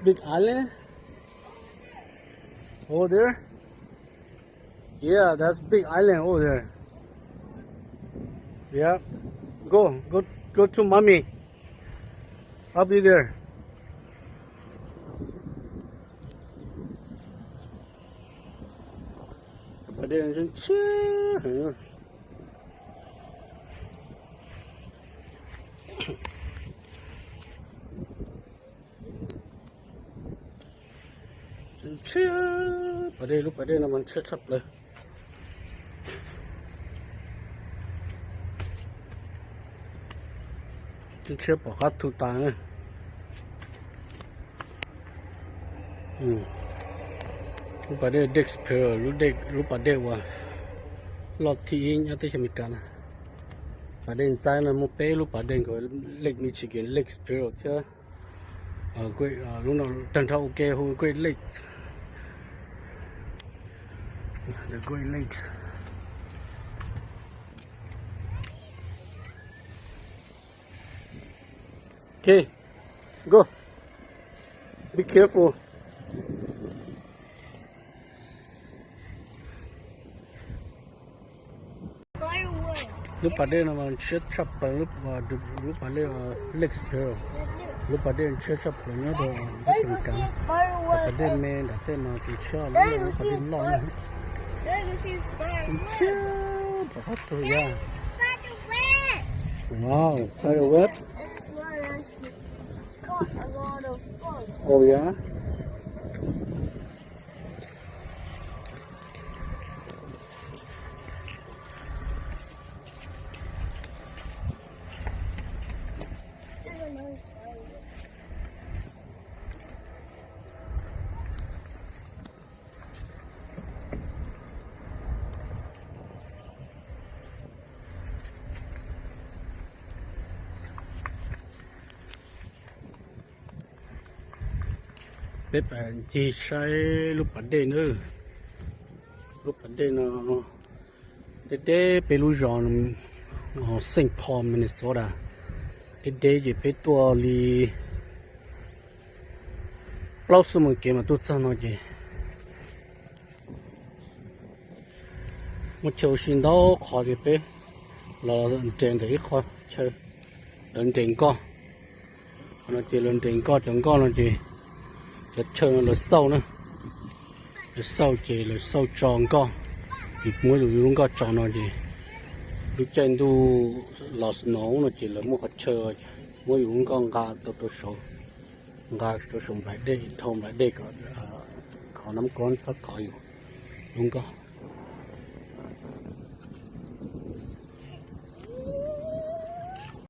Big island over there. Yeah, that's big island over there. Yeah. Go, go, go to mommy. I'll be there. Pas dej ntshiab heev. Ntshiab pas dej, lub pas dej no mas ntshiab tshaj plaws. Ntshiab pom qab tu tas na. Lub pas dej Dexpel, lub dej, lub pas dej uas loj thib ib nyob teb chaws Amelikas na. Pas dej ntxaib no muaj peb lub pas dej nkaus, Lake Michigan, Lake Superior thiab lub no tag nrho ua ke hu Great Lakes. The Great Lakes. Okay, go. Be careful. Lub pas dej no mas ntshiab tshaj plaws, lub pas dej Lake Superior, lub pas dej ntshiab tshaj plaws nyob rau teb chaws Amelikas. Pas dej me nram tej no tsis ntshiab, lub pas dej loj na. Ntshiab pom qab tu ya. Wow, spider web. Oh yeah. Peb pab ncig saib lub pas dej na. Lub pas dej no deb deb peb lub zos Saint Paul, Minnesota. Deb deb ces peb tuaj li plaub xuab moos kev mas tuaj txog no ces muaj chaw ua si ntau qhov ces peb los nres ntawm ib qho chaw lawv nres nkoj. Qhov no ces lawv nres nkoj, cov nkoj no ces cov chaw no lawv xauj na, lawv xauj ces lawv xauj tso nkoj, ces muab yus lub nkoj tso no ces lub caij ntuj los snow no ces lawv muaj qhov chaw muab yus lub nkoj nqa tau rau saud, nqa rau saum nplaim dej, dhau nplaim dej kom qhov nab kob txhob kov yus lub nkoj.